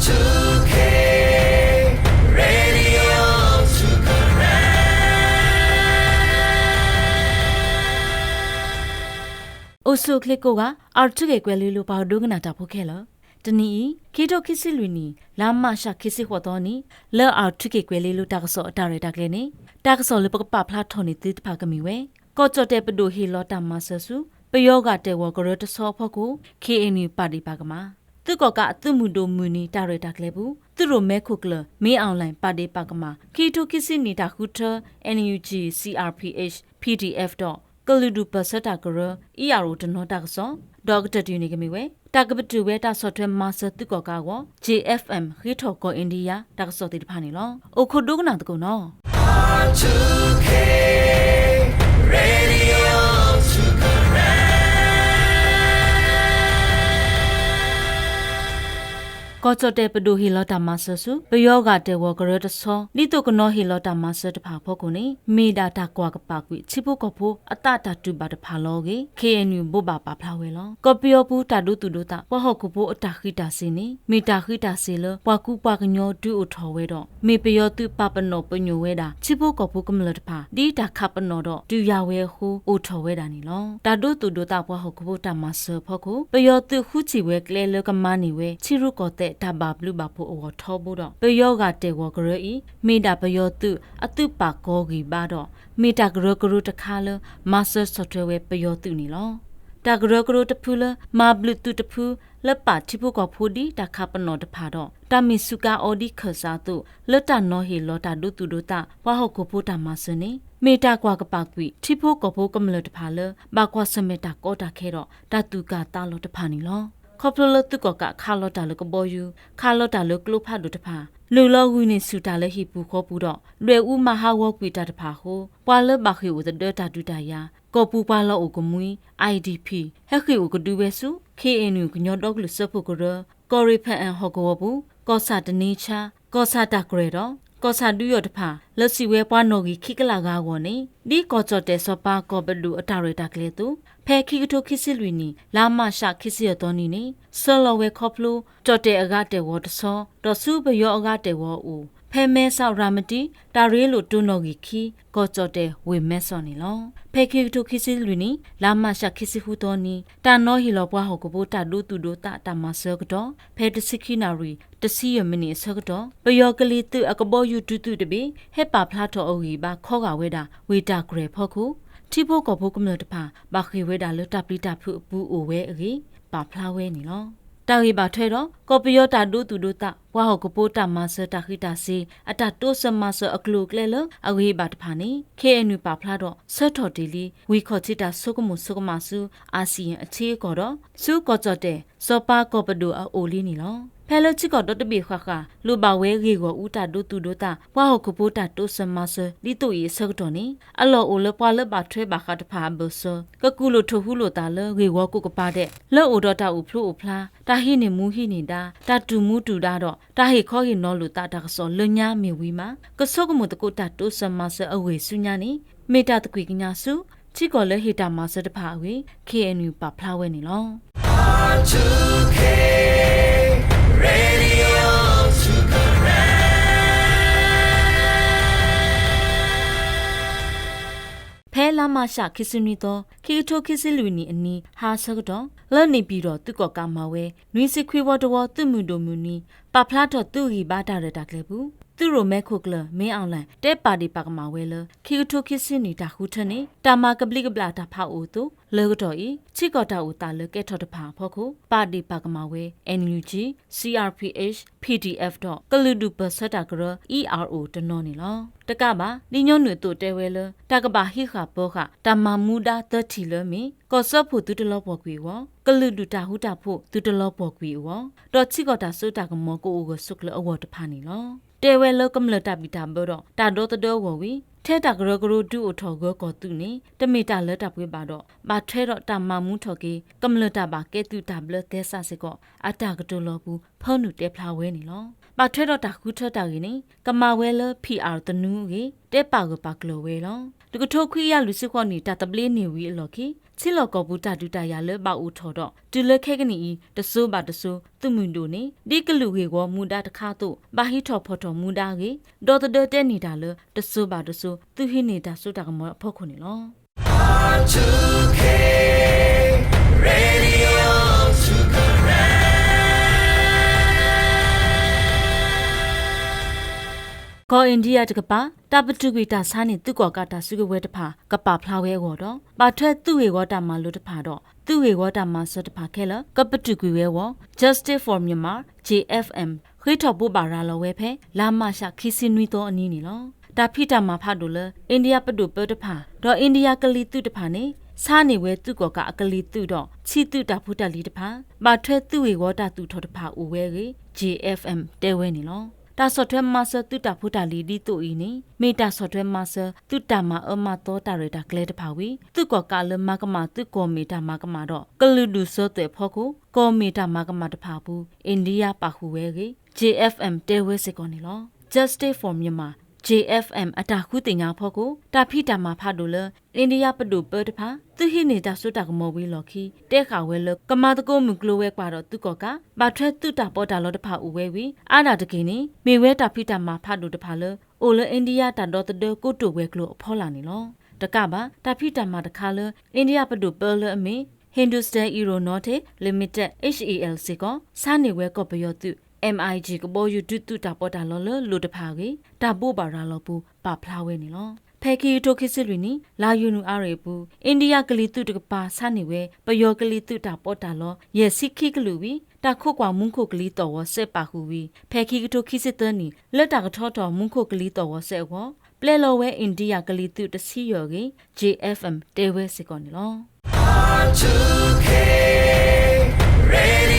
two K Radio two Karen အိၣ်ဆူၣ်အိၣ်ချ့ကိးဂၤ R two K ကွဲၤလ့လိၤ ပှၤဒိကနၣ်တၢ်ဖိခဲလၢာ်, တနံၤအံၤ ခံကထိခံဆံလွံၢ်နံၣ် လါမးရှးခံဆံဃိးသီနံၤ လၢ R two K ကွဲၤလ့လိၤတၢ်ကစီၣ်အတၢ်ရဲၣ်တၢ်ကျဲၤန့ၣ် တၢ်ကစီၣ်လၢပကပာ်ဖျါထီၣ်န့ၢ်သုတဖၣ်ကမ့ၢ်ဝဲ ကီၢ်ကၠီၣ်တဲၣ်ပဒိၣ်ဟ့ၣ်လီၤတၢ်မၤစၢၤဆူ ပယီၤဂာ်တဲာ်ဝီၤကရၢတဆီအဖီခိၣ် K N U ပာ်ဒ့ၣ်ပာ်ကမၣ် သုးကီၣ်ကးအသုးမုၢ်ဒိၣ်မုၢ်နံၤတၢ်ရဲၣ်တၢ်ကျဲၤပူၤ သုးရိၣ်မဲခိၣ်ကျၢၢ် မင်းအောင်လှိုင် ပာ်ဒ့ၣ်ပာ်ကမၣ် ခံကထိခံဆံနံၣ်တၢ်ဃုထၢ N U G C R P H P D F ဒီး ကလုာ်ဒူၣ်ပၢၢ်ဆၢတၢ်ကရၢ E R O တနီၤတၢ်ကစီၣ်, ဒီးအကတၢၢ်တယုၢ်န့ၣ်ကမ့ၢ်ဝဲ တၢ်ကပတုာ်ဝဲတၢ်ဆီၣ်ထွဲမၤစၢၤသုးကီၣ်ကးအဂီၢ် J F M ဃ့ထီၣ်ကီၢ်အိန္ဒိယ တၢ်ကစီၣ်သ့ၣ်တဖၣ်န့ၣ်လီၤ. အိၣ်ခိးဒိကနၣ်သကိးနီၤ. ကီၢ်ကၠီၣ်တဲၣ်ပဒိၣ်ဟ့ၣ်လီၤတၢ်မၤစၢၤဆူ ပယီၤဂာ်တဲာ်ဝီၤကရၢတဆီ ဒ်သိးကနီၤဟ့ၣ်လီၤတၢ်မၤစၢၤတဖၣ်အဖီခိၣ်န့ၣ် မ့ၢ်ဒၣ်တၢ်ကွၢ်ကပာ်ကွံာ် ထံဖိကီၢ်ဖိအသးတၢ်တူၢ်ဘၣ်တဖၣ်လီၤအဂ့ၢ် K N U ဘိးဘၣ်ပာ်ဖျါဝဲလီၤ. ကီၢ်ပယီၤပူၤတၢ်ဒိသူၣ်ဒိသး ပှၤဟီၣ်ခိၣ်ဖိအတၢ်ဃံးတၢ်စ့ၤန့ၣ် မ့ၢ်တၢ်ဃံးတၢ်စ့ၤလၢ ပှၤကူပှၤကညီဒုးအိၣ်ထီၣ်ဝဲဒီး မ့ၢ်ပယီၤသုးပာ်ပနီၣ်ပညိၣ်ဝဲဒၣ် ထံဖိကီၢ်ဖိကမျၢၢ်တဖၣ် ဒ်တၢ်ခးပနီၣ်ဒီးတုၤယၤဝဲအဃိ အိၣ်ထီၣ်ဝဲဒၣ်န့ၣ်လီၤ. တၢ်ဒိသူၣ်ဒိသးပှၤဟီၣ်ခိၣ်ဖိတၢ်မၤစၢၤအဖီခိၣ် ပယီၤသုးဃုထံၣ်ဝဲကျဲလၢကမၤန့ၢ်ဝဲ ထံရူၢ်ကီၢ်သဲးတၢ်ဘၣ်ဘျုးဘၣ်ဖှိၣ်အဂီၢ်ထီဘိဒီး ပယီၤဂာ်တဲာ်ဝီၤကရၢအံၤ မ့ၢ်ဒၣ်ပယီၤသုးအသုးပာ်ကီၤဂံၢ်ဘါဒီး မ့ၢ်တၢ်ကရၢကရိတခါလၢ မၤစၢၤဆီၣ်ထွဲဝဲပယီၤသုးန့ၣ်လီၤ. တၢ်ကရၢကရိတဖုလၢ မၤဘျုးသုးတဖု လၢပာ်ထံဖိကီၢ်ဖိဒ်တၢ်ခးပနီၣ်တဖၣ်ဒီး တၢ်မ့ၢ်စူးကါအီၤဒ်ခၢၣ်စးအသိး လၢတၢ်နီၤဟ့ၣ်လီၤတၢ်ဒိသူၣ်ဒိသး ပှၤဟီၣ်ခိၣ်ဖိတၢ်မၤစၢၤန့ၣ် မ့ၢ်တၢ်ကွၢ်ကပာ်ကွံာ် ထံဖိကီၢ်ဖိကမျၢၢ်တဖၣ်လၢ ဘၣ်ကွၢ်ဆၢၣ်မဲာ်တၢ်ကီတၢ်ခဲဒီး တၢ်သူၣ်ကၢ်သးလီၤတဖၣ်န့ၣ်လီၤ. ခီဖျိလၢသုးကီၣ်ကးခးလီၤတၢ်လၢကဘီယူၤ, ခးလီၤတၢ်လၢကျိဖးဒိၣ်တဖၣ်, နုာ်လီၤဂုာ်န့ၢ်ဆူၣ်တၢ်လၢဟံၣ်ပူၤဃီပူၤဒီး ဒွဲၣ်အူမၤဟးဂီၤကွံာ်တၢ်တဖၣ်အဃိ ပှၤလၢဘၣ်ဃ့ၢ်အိၣ်သဒၢတၢ်ဒုးတၢ်ယၤ ကီၢ်ပူၤပှၤလီၤအိၣ်ကမှံ I D P ဟဲဃ့ၢ်အိၣ်ကဒုဝဲဆူ K N U ကညီဒီကလုာ်စၢဖှိၣ်ကရၢ ကီၢ်ရ့ၣ်ဖၣ်အၣ်ဟီၣ်ကဝီၤပူၤ ကီၢ်ဆၣ်တန့ဆါ ကီၢ်ဆၣ်တၢ်ကြဲၤဒီး ကီၢ်ဆၣ်ဒုးယီၣ်တဖၣ် လၢစံးဝဲပှၤနီၣ်ဂံၢ်ခံကလးဂၤအဂီၢ်န့ၣ် ဒ်ကီၢ်ကၠီၣ်တဲၣ်စီၤပၤကီၢ်ပဒိၣ်အတၢ်ရဲၣ်တၢ်ကျဲၤအသိး ဖဲခံကထိခံဆံလွံၢ်နံၣ် လါမးရှးခံဆံယဲၢ်သီနံၤန့ၣ် ဆှၢလီၤဝဲခီဖျိ ကၠီၣ်တဲၣ်အဂၤတဲာ်ဝီၤတဆီ ဒီးဆူပယီၤအဂၤတဲာ်ဝီၤအအိၣ် ဖဲမဲဆီးရၤမတံ တၢ်ရ့လိာ်တိၢ်နီၣ်ဂံၢ်ခံ ကီၢ်ကၠီၣ်တဲၣ်ဝ့ၢ်မဲဆီးန့ၣ်လီၤ. ဖဲခံကထိခံဆံလွံၢ်နံၣ် လါမးရှးခံဆံဃုသီနံၤ တၢ်နီၤဟ့ၣ်လီၤပှၤဟီၣ်ခိၣ်ဖိတၢ်ဒိသူၣ်ဒိသးတၢ်မၤစၢၤအကတီၢ် ဖဲတဆံခံနၣ်ရံၣ် တဆံယဲၢ်မံးနံးအဆၢကတီၢ် ပယီၤကလံၤသုးအကဘီယူၤတုၤသုးတဘ့ၣ် ဟဲပာ်ဖျါထီၣ်အဂံၢ်ဘါခီဂာ်ဝဲဒၣ် ဝ့ၢ်တၢ်ကြဲၤအဖီခိၣ် ထံဖိကီၢ်ဖိကမျၢၢ်တဖၣ် ဘၣ်ဃ့ၢ်ဝဲဒၣ်လၢတၢ်ပျံၤတၢ်ဖုးအပူၤအိၣ်ဝဲအဂ့ၢ် ပာ်ဖျါဝဲန့ၣ်လီၤ. တၢ်ဂ့ၢ်ဘၣ်ထွဲဒီး ကီၢ်ပယီၤတၢ်ဒိသူၣ်ဒိသး ပှၤဟီၣ်ခိၣ်ဖိတၢ်မၤစၢၤတၢ်ဃံးတၢ်စ့ၤ အတၢ်တိစၢၤမၤစၢၤအကျိၤအကျဲလၢအဂ့ၤဘၣ်တဖၣ်န့ၣ် K N U ပာ်ဖျါဒီး ဆၢထီၣ်တ့ၢ်လံ ဝံၤခီၣ်ထံးတၢ်ဆိကမိၣ်ဆိကမးဆူ အၣ်စံၣ်ယၣ်အထံအကီၢ်ဒီး ဆူကီၢ်ကၠီၣ်တဲၣ် စီၤပၤကီၢ်ပဒိၣ်အအိၣ်လံန့ၣ်လီၤ. ဖဲလၢထံကီၢ်ဒီတဘ့ၣ်ဃၣ်ဃၣ် လိၣ်ဘၣ်ဝဲဂ့ၢ်ဂီၢ်အူတၢ်ဒိသူၣ်ဒိသး ပှၤဟီၣ်ခိၣ်ဖိတၢ်တိစၢၤမၤစၢၤ ဒ်သိးအံၤအဆၢကတီၢ်န့ၣ် အလီၢ်အိၣ်လၢပှၤလၢဘၣ်ထွဲဘၣ်ဃးတဖၣ်အဘၢၣ်စၢၤ ကကူၣ်လိာ်ထိၣ်ဟူလိာ်သးလၢဂ့ၢ်ဂီၢ်ကိးကပၤဒဲး လၢအိၣ်ဒီးတၢ်အိၣ်ဖျိအိၣ်ဖျါ တၢ်ဟံးန့ၢ်မူဟံးန့ၢ်ဒါ တၢ်တူၢ်မူတူၢ်ဒါဒီး တၢ်ဟ့ၣ်ခီဟ့ၣ်နီၤလိာ်သးတၢ်ကစီၣ်လၢညါမ့ၢ်ဝံၤမး ကဆိကမိၣ်သကိးတၢ်တိစၢၤမၤစၢၤအဂ့ၢ်ဆူညါန့ၣ် မ့ၢ်တၢ်သကွံာ်ကညးဆူ ထံကီၢ်လၢဟ့ၣ်တၢ်မၤစၢၤတဖၣ်အဂ့ၢ် K N U ပာ်ဖျါဝဲန့ၣ်လီၤ. ဖဲလါမးရှးခံဆံနွံသီ ခံကထိခံဆံလွံၢ်နံၣ်အနံၤ ဟါဆၢကတီၢ် လၢန့ၣ်ပၠံၣ်တီၣ်သုးကီၣ်ကးမၤဝဲ နွံဆံခွံဝီတဝီ သုးမုၢ်ဒိၣ်မုၢ်နံၤ ပာ်ဖျါထီၣ်သုးဂံၢ်ဘါတၢ်ရဲၣ်တၢ်ကျဲၤပူၤ သုးရိၣ်မဲခိၣ်ကျၢၢ် မင်းအောင်လှိုင် တဲပာ်ဒ့ၣ်ပာ်ကမၣ်ဝဲလၢ ခံကထိခံဆံနံၣ်တၢ်ဃုထၢန့ၣ် တၢ်မၤကဘျံးကဘျၣ်တၢ်ဖးအိၣ်အသိး လၢကတီၢ်အံၤ ထံကီၢ်တၢ်အိၣ်သးလၢကဲထီၣ်တဖၣ်အဖီခိၣ် ပာ်ဒ့ၣ်ပာ်ကမၣ်ဝဲ N U G, C R P H, P D F ဒီး ကလုာ်ဒူၣ်ပၢၢ်ဆၢတၢ်ကရၢ E R O တနီၤန့ၣ်လီၤ. တကးဘၣ် ဒ်ညီနုၢ်အသိးတဲဝဲလၢ တၢ်ကဘၣ်ဟံးဃာ်ပၢဃာ် တၢ်မၤမူဒါသၢထံၣ်လၢမ့ၢ် ကီၢ်စၢဖှိၣ်သုတလီၤပှီၢ်ကွံာ်အဂီၢ်, ကလုာ်ဒူၣ်တၢ်ဃူတၢ်ဖိးသုတလီၤပှီၢ်ကွံာ်အဂီၢ်, ဒီးထံကီၢ်တၢ်စိတၢ်ကမီၤကအိၣ်ဂၢၢ်ဆိးကျၢၤအဂီၢ်တဖၣ်န့ၣ်လီၤ. တဲဝဲလၢကမျၢၢ်တၢ်ဘံၣ်တၢ်ဘၢဒီး တၢ်ဒီသဒၢအဂီၢ်ဝံၤ ထဲတၢ်ကရၢကရိဒုးအိၣ်ထီၣ်ဂၢၤကီၢ်သုးန့ၣ် တမ့ၢ်တၢ်လၢတၢ်ပှဲၤဘၣ်ဒီး ဘၣ်ထွဲဒီးတၢ်မၤမူထီၣ်က့ၤ ကမျၢၢ်တၢ်ဘၣ်ကဲသုးတၢ်ဘျၢသဲစးစ့ၢ်ကီး အတၢ်ကတိၤလီၤပူၤ ဖၢနုာ်တဲဖျါဝဲန့ၣ်လီၤ. ဘၣ်ထွဲဒီးတၢ်ဃုထၢတၢ်ဂ့ၢ်န့ၣ် ကမၤဝဲလၢ P R သနူအဂ့ၢ် တဲပာ်ဂၢၢ်ပာ်ကျၢၤဝဲလီၤ. တကထိခွံကယၤလွံၢ်ဆံဃိးနံၣ် တၢ်သဘျ့န့ၢ်ဝံၤအလီၢ်ခံ ထံလီၢ်ကီၢ်ပူၤတၢ်ဒုးတၢ်ယၤလၢဘၣ်အိၣ်ထီၣ်ဒီး တုၤလၢခဲကနံၣ်အံၤ တစိၤဘၣ်တစိၤ သုးမုၢ်ဒိၣ်န့ၣ် ဒ်ကလုာ်ဂ့ၢ်ဝီမူဒါတခါအသိး ဘၣ်ဟံးထီၣ်ဖီၣ်ထီၣ်မူဒါအဂ့ၢ် ဒီသဒၢတဲန့ၢ်တၢ်လၢ တစိၤဘၣ်တစိၤ သုးဟံးန့ၢ်တၢ်စိတၢ်ကမီၤအဖီခိၣ်န့ၣ်လီၤ. ကီၢ်အ့ၣ်ဒံယါတကပၤ တၢ်ပတုာ်ကွံာ်တၢ်ဆါန့ၢ်သုးကီၣ်ကးတၢ်စုကဝဲၤတဖၣ် ကပာ်ဖျါဝဲအဂီၢ်ဒီး ဘၣ်ထွဲသုးဂ့ၢ်ဝီတၢ်မၤလိာ်တဖၣ်ဒီး သုးဂ့ၢ်ဝီတၢ်မၤစၢၤတဖၣ်ခဲလၢာ် ကပတုာ်ကွံာ်ဝဲအဂီၢ် Justice for Myanmar, J F M ဃ့ထီၣ်ဘိးဘၣ်ရၤလီၤဝဲဖဲ လါမးရှး ခံဆံနွံသီအနံၤန့ၣ်လီၤ. တၢ်ဖံးတၢ်မၤဖးဒိၣ်လၢ အ့ၣ်ဒံယါပဒိၣ်ပၢတဖၣ် ဒီးအ့ၣ်ဒံယါကလံၤသုးတဖၣ်န့ၣ် ဆါန့ၢ်ဝဲသုးကီၣ်ကးအကလံၤသုးဒီး ဆံးသုးတၢ်ဖိတၢ်လံၤတဖၣ် ဘၣ်ထွဲသုးဂ့ၢ်ဝီတၢ်သူၣ်ထီၣ်တဖၣ်အိၣ်ဝဲအဂ့ၢ် J F M တဲဝဲန့ၣ်လီၤ. တၢ်ဆီၣ်ထွဲမၤစၢၤသုးတၢ်ဖိတၢ်လံၤဒ်သိးအံၤန့ၣ် မ့ၢ်တၢ်ဆီၣ်ထွဲမၤစၢၤသုးတၢ်မၤအၢမၤသီတၢ်ရဲၣ်တၢ်ကျဲၤတဖၣ်ဝံၤ သုးကီၣ်ကးလၢမၤကမၣ်သုးကီၢ်မ့ၢ်တၢ်မၤကမၣ်ဒီး ကလုာ်ဒူၣ်စၢၤသွဲၣ်အဖီခိၣ် ကီၢ်မ့ၢ်တၢ်မၤကမၣ်တဖၣ်အပူၤ အ့ၣ်ဒံယါပာ်ဃုာ်ဝဲအဂ့ၢ် J F M တဲဝဲစ့ၢ်ကီးန့ၣ်လီၤ. Justice for Myanmar, J F M အတၢ်ဃုသ့ၣ်ညါအဖီခိၣ် တၢ်ဖံးတၢ်မၤဖးဒိၣ်လၢ အ့ၣ်ဒံယါပဒိၣ်ပၢတဖၣ် သုးဟံးန့ၢ်တၢ်စိတၢ်ကမီၤဝံၤအလီၢ်ခံ တဲဃာ်ဝဲလၢ ကမၤသကိးမုၢ်ကျိၤဝဲၤကွာ်ဒီးသုးကီၣ်ကး ဘၣ်ထွဲသုးတၢ်ပီးတၢ်လီတဖၣ်အိၣ်ဝဲဝံၤ အါဒၣ်တက့ၢ်န့ၣ် မ့ၢ်ဝဲတၢ်ဖံးတၢ်မၤဖးဒိၣ်တဖၣ်လၢ အိၣ်လၢအ့ၣ်ဒံယါတၢ်ဒီသဒၢကိတိာ်ဝဲၤကျိၤအဖီလာ်န့ၣ်လီၤ. တကးဘၣ် တၢ်ဖံးတၢ်မၤတခါလၢ အ့ၣ်ဒံယါပဒိၣ်ပၢလၢအမ့ၢ် Hindustan Aeronautics Limited H A L စ့ၢ်ကီး ဆါန့ၢ်ဝဲကီၢ်ပယီၤသုး M I G ကဘီယူၤဒုးသုးတၢ်ပီးတၢ်လီလၢလိၤတဖၣ်အဂ့ၢ် တၢ်ဘိးဘၣ်ရၤလီၤပူၤ ပာ်ဖျါဝဲန့ၣ်လီၤ. ဖဲခံကထိခံဆံလွံၢ်နံၣ် လါယနူၤအါရံၤအပူၤ အ့ၣ်ဒံယါကလံၤသုးတကပၤ ဆါန့ၢ်ဝဲ ပယီၤကလံၤသုးတၢ်ပီးတၢ်လီ ယဲၢ်ဆံခံကလုာ်ဝံၤ တၢ်ခိးကွၢ်မူခိၣ်ကလံၤသီၣ်ဂီၤစဲးပာ်ဃုာ်ဝံၤ ဖဲခံကထိခံဆံသၢနံၣ် လၢတၢ်ကထီထီၣ်မူခိၣ်ကလံၤသီၣ်ဂီၤစဲးအဂီၢ် ပျဲလီၤဝဲအ့ၣ်ဒံယါကလံၤသုးတဆံယဲၢ်အဂ့ၢ် J F M တဲဝဲစ့ၢ်ကီးန့ၣ်လီၤ.